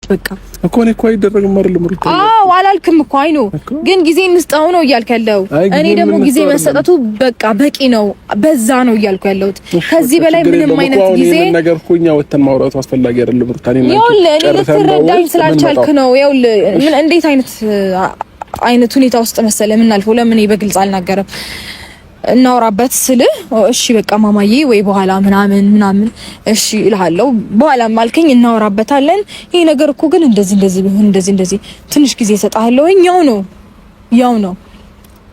በቃ እኮ እኔ እኮ አይደረግም አይደለም ሩታ። አዎ አላልክም እኮ I know፣ ግን ጊዜ እንስጠው ነው እያልክ ያለው። እኔ ደግሞ ጊዜ መሰጠቱ በቃ በቂ ነው፣ በዛ ነው እያልኩ ያለሁት። ከዚህ በላይ ምንም አይነት ጊዜ ነገር እኮ እኛ ወተን ማውራቱ አስፈላጊ አይደለም ሩታ። እኔ ይኸውልህ፣ እኔ ልትረዳኝ ስላልቻልክ ነው። ይኸውልህ ምን እንዴት አይነት አይነት ሁኔታ ውስጥ መሰለህ የምናልፈው። ለምን እኔ በግልጽ አልናገርም? እናውራበት ስልህ እሺ በቃ ማማዬ ወይ በኋላ ምናምን ምናምን እሺ እልሃለሁ። በኋላም አልከኝ እናወራበታለን። ይሄ ነገር እኮ ግን እንደዚህ እንደዚህ ቢሆን እንደዚህ እንደዚህ ትንሽ ጊዜ እሰጥሃለሁ። ያው ነው ያው ነው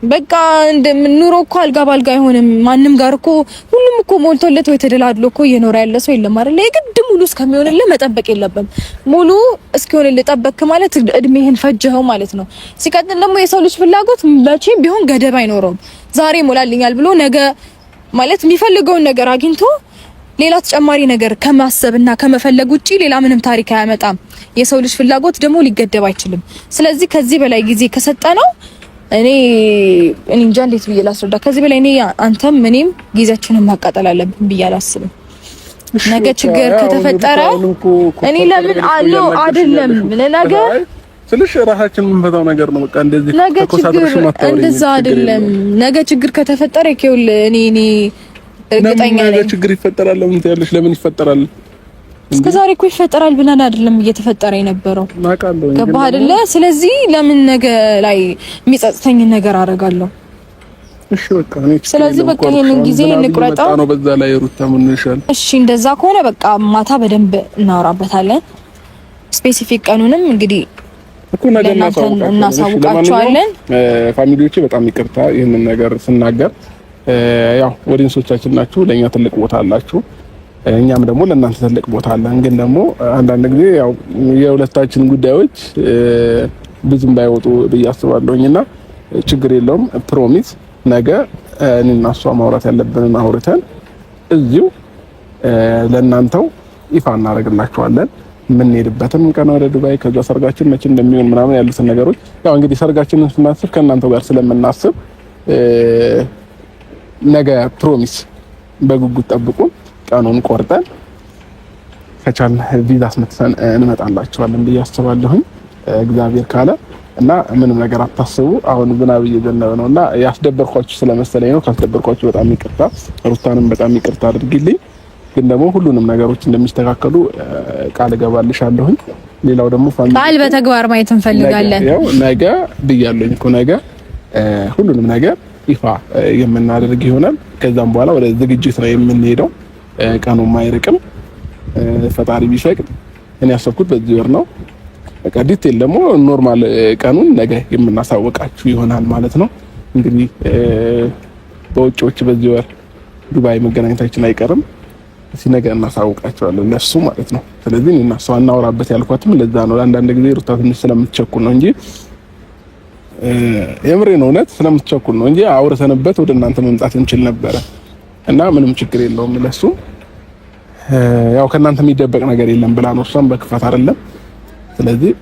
በቃ እንደ ኑሮ እኮ አልጋ ባልጋ አይሆንም። ማንም ጋር እኮ ሁሉም እኮ ሞልቶለት ወይ ተደላድሎ እኮ እየኖረ ያለ ሰው የለም አይደል? የግድ ሙሉ እስከሚሆንልህ መጠበቅ የለብም። ሙሉ እስኪሆንልህ ጠበቅክ ማለት እድሜህን ፈጀኸው ማለት ነው። ሲቀጥል ደግሞ የሰው ልጅ ፍላጎት መቼም ቢሆን ገደብ አይኖረውም። ዛሬ ሞላልኛል ብሎ ነገ ማለት የሚፈልገውን ነገር አግኝቶ ሌላ ተጨማሪ ነገር ከማሰብና ከመፈለግ ውጪ ሌላ ምንም ታሪክ አያመጣም። የሰው ልጅ ፍላጎት ደግሞ ሊገደብ አይችልም። ስለዚህ ከዚህ በላይ ጊዜ ከሰጠነው እኔ እኔ እንጃ እንዴት ብዬ ላስረዳ። ከዚህ በላይ እኔ አንተም እኔም ጊዜያችንን ማቃጠል አለብን ብዬ አላስብም። ነገ ችግር ከተፈጠረ እኔ ለምን አሎ አይደለም ነገ ስልሽ ራሳችን የምንፈታው ነገር ነው። በቃ እንደዚህ ነገ ችግር እንደዛ አይደለም። ነገ ችግር ከተፈጠረ ይኸውልህ እኔ እርግጠኛ ነኝ ነገ ችግር ይፈጠራል። ለምን ትያለሽ? ለምን ይፈጠራል? እስከ ዛሬ እኮ ይፈጠራል ብለን አይደለም እየተፈጠረ የነበረው። ገባህ አይደለ? ስለዚህ ለምን ነገ ላይ የሚጸጽተኝን ነገር አደርጋለሁ? እሺ በቃ እኔ ስለዚህ በቃ ይሄንን ጊዜ እንቁረጠው ነው። በዛ ላይ ሩታ ምን ይሻል? እሺ እንደዛ ከሆነ በቃ ማታ በደንብ እናወራበታለን። specific ቀኑንም እንግዲህ እኮ ነገ እናሳውቃቸዋለን። family ዎቼ በጣም ይቅርታ ይህንን ነገር ስናገር፣ ያው audience ኦቻችን ናችሁ፣ ለኛ ትልቅ ቦታ አላችሁ፣ እኛም ደግሞ ለእናንተ ትልቅ ቦታ አለን። ግን ደግሞ አንዳንድ ጊዜ ያው የሁለታችን ጉዳዮች ብዙም ባይወጡ ብዬ አስባለሁኝና ችግር የለውም። promise ነገ እኔና እሷ ማውራት ያለብንን አውርተን እዚሁ ለእናንተው ይፋ እናደርግላችኋለን። የምንሄድበትን ቀን ወደ ዱባይ፣ ከዛ ሰርጋችን መቼ እንደሚሆን ምናምን ያሉትን ነገሮች፣ ያው እንግዲህ ሰርጋችንን ስናስብ ከእናንተው ጋር ስለምናስብ ነገ promise በጉጉት ጠብቁ። ቀኑን ቆርጠን ከቻልን ቪዛ አስመትተን እንመጣላችኋለን ብዬ አስባለሁኝ እግዚአብሔር ካለ። እና ምንም ነገር አታስቡ። አሁን ዝናብ እየዘነበ ነው እና ያስደበርኳችሁ ስለመሰለኝ ነው። ካስደበርኳችሁ በጣም ይቅርታ፣ ሩታንም በጣም ይቅርታ አድርጊልኝ። ግን ደግሞ ሁሉንም ነገሮች እንደሚስተካከሉ ቃል እገባልሻለሁኝ። ሌላው ደግሞ ቃል በተግባር ማየት እንፈልጋለን። ያው ነገ ብያለሁኝ እኮ ነገ ሁሉንም ነገር ይፋ የምናደርግ ይሆናል። ከዛም በኋላ ወደ ዝግጅት ነው የምንሄደው። ቀኑም አይርቅም፣ ፈጣሪ ቢፈቅድ። እኔ ያሰብኩት በዚህ ወር ነው። በቃ detail ደግሞ normal ቀኑን ነገ የምናሳወቃችሁ ይሆናል ማለት ነው። እንግዲህ በውጪዎች በዚህ ወር ዱባይ መገናኘታችን አይቀርም። ሲነገ እናሳውቃቸዋለን ለሱ ማለት ነው። ስለዚህ እኔና እሷ እናወራበት ያልኳትም ለዛ ነው። አንዳንድ ጊዜ ሩታ ትንሽ ስለምትቸኩል ነው እንጂ፣ የምሬ ነው፣ እውነት ስለምትቸኩል ነው እንጂ አውርተንበት ወደ እናንተ መምጣት እንችል ነበረ እና ምንም ችግር የለውም ለሱ። ያው ከእናንተ የሚደበቅ ነገር የለም ብላ ነው፣ እሷም በክፋት አይደለም። ስለዚህ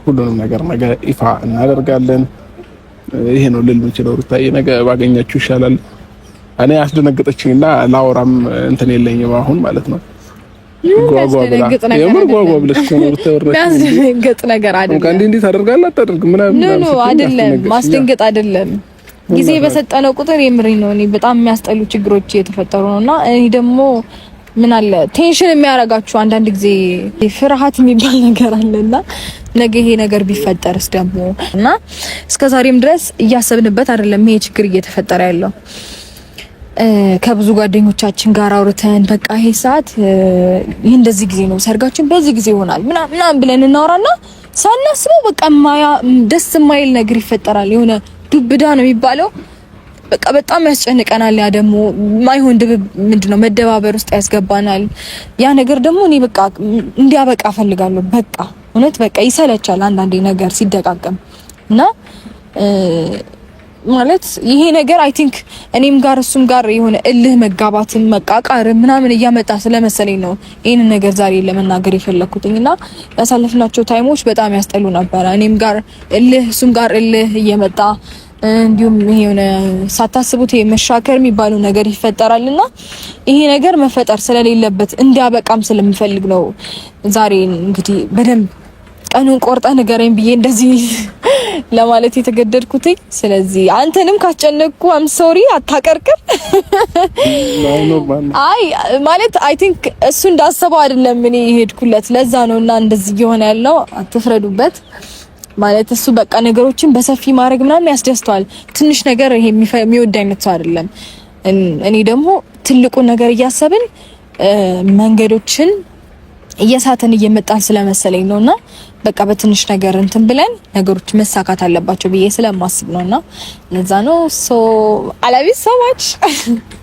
ሁሉንም ነገር ነገ ይፋ እናደርጋለን። ይሄ ነው ልል የምችለው። ሩታዬ ነገ ባገኛችሁ ይሻላል። እኔ አስደነገጠችኝና ላወራም እንትን የለኝም አሁን ማለት ነው። ጓጓ ብለሽ የሚያስደነግጥ ነገር አይደለም። እንዴ እንዴት አደርጋለሁ አታደርግም ምናምን no አይደለም፣ ማስደንገጥ አይደለም። ጊዜ በሰጠነው ቁጥር የምሬ ነው። እኔ በጣም የሚያስጠሉ ችግሮች እየተፈጠሩ ነውና እኔ ደግሞ ምን አለ tension የሚያደርጋችሁ አንዳንድ ጊዜ ፍርሃት የሚባል ነገር አለና ነገ ይሄ ነገር ቢፈጠርስ ደግሞ እና እስከ ዛሬም ድረስ እያሰብንበት አይደለም ይሄ ችግር እየተፈጠረ ያለው። ከብዙ ጓደኞቻችን ጋር አውርተን በቃ ይሄ ሰዓት ይሄ እንደዚህ ጊዜ ነው፣ ሰርጋችን በዚህ ጊዜ ይሆናል ምናምን ምናምን ብለን እናወራና ሳናስበው በቃ ደስ የማይል ነገር ይፈጠራል። የሆነ ዱብዳ ነው የሚባለው። በቃ በጣም ያስጨንቀናል። ያ ደግሞ ማይሆን ድብብ ምንድነው መደባበር ውስጥ ያስገባናል። ያ ነገር ደግሞ እኔ በቃ እንዲያበቃ እፈልጋለሁ። በቃ እውነት በቃ ይሰለቻል አንዳንዴ ነገር ሲደቃቀም እና ማለት ይሄ ነገር I think እኔም ጋር እሱም ጋር የሆነ እልህ መጋባትን መቃቃር ምናምን እያመጣ ስለመሰለኝ ነው ይህንን ነገር ዛሬ ለመናገር የፈለኩትኝ። እና ያሳለፍናቸው time ኦች በጣም ያስጠሉ ነበረ። እኔም ጋር እልህ እሱም ጋር እልህ እየመጣ፣ እንዲሁም ይሄ የሆነ ሳታስቡት ይሄ መሻከር የሚባለው ነገር ይፈጠራልና ይሄ ነገር መፈጠር ስለሌለበት እንዲያበቃም ስለምፈልግ ነው ዛሬ እንግዲህ በደንብ ቀኑን ቆርጠህ ንገረኝ ብዬ እንደዚህ ለማለት የተገደድኩት። ስለዚህ አንተንም ካስጨነቅኩ I'm sorry፣ አታቀርቅር። አይ ማለት I think እሱ እንዳሰበው አይደለም እኔ የሄድኩለት፣ ለዛ ነው እና እንደዚህ እየሆነ ያለው፣ አትፍረዱበት። ማለት እሱ በቃ ነገሮችን በሰፊ ማድረግ ምናምን ያስደስተዋል። ትንሽ ነገር ይሄ የሚወድ አይነት ሰው አይደለም። እኔ ደግሞ ትልቁን ነገር እያሰብን መንገዶችን እየሳተን እየመጣን ስለመሰለኝ ነውና በቃ በትንሽ ነገር እንትን ብለን ነገሮች መሳካት አለባቸው ብዬ ስለማስብ ነውና ለዛ ነው። So I love you so much።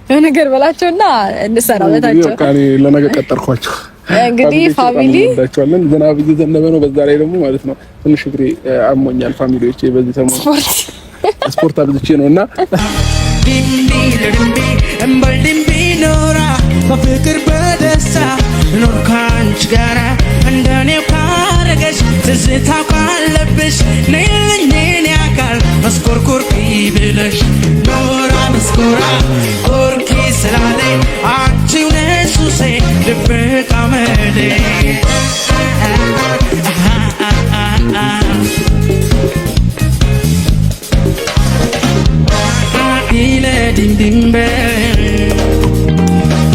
የሆነ ነገር በላቸውና እንሰራበታቸው። በቃ እኔ ለነገ ቀጠርኳቸው። እንግዲህ family እንወዳቸዋለን። ዝናብ እየዘነበ ነው። በዛ ላይ ደግሞ ማለት ነው ትንሽ እግሬ አሞኛል። Family ዎቼ በዚህ ሰሞን ስፖርት ስፖርት አብዝቼ ነውና ድምቢ ለድምቢ እምበል ድምቢ ኖራ በፍቅር በደስታ ኖር ካንቺ ጋራ፣ እንደኔው ካረገሽ ትዝታው ካለብሽ ነይልኝ የኔ አካል መስኮርኮርኪ ብለሽ ኖራ መስኮራ ኮርኪ ስላለኝ አንቺው ነሽ ሱሴ ድብቅ አመሌ። ይለድምድምበል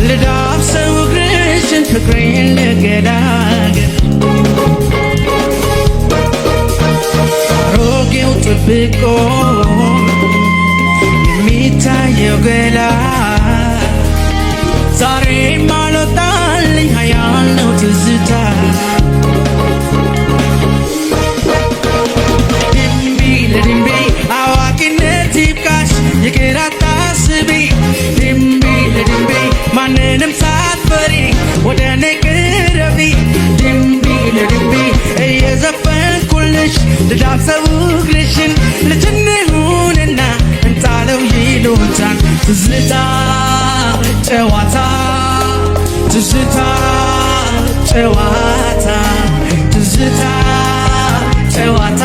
ልዳብሰው እግርሽን ፍቅሬን ልገላገል አሮጌው ጥብቆ የሚታየው ገላ ዛሬም አልወጣልኝ ኃያል ነው ትዝታ። ድምቢ ለድምቢ አዋቂነት ይብቃሽ ይቅር አታስቢ፣ ድምቢ ለድምቢ ማንንም ሳትፈሪ ወደ እኔ ቅረቢ፣ ድምቢ ለድምቢ እየዘፈንኩልሽ ልዳብሰው እግርሽን ልጅ እንሁንና እንጣለው ይሉንታን ትዝታ ጨዋታ ትዝታ ጨዋታ ትዝታ ጨዋታ።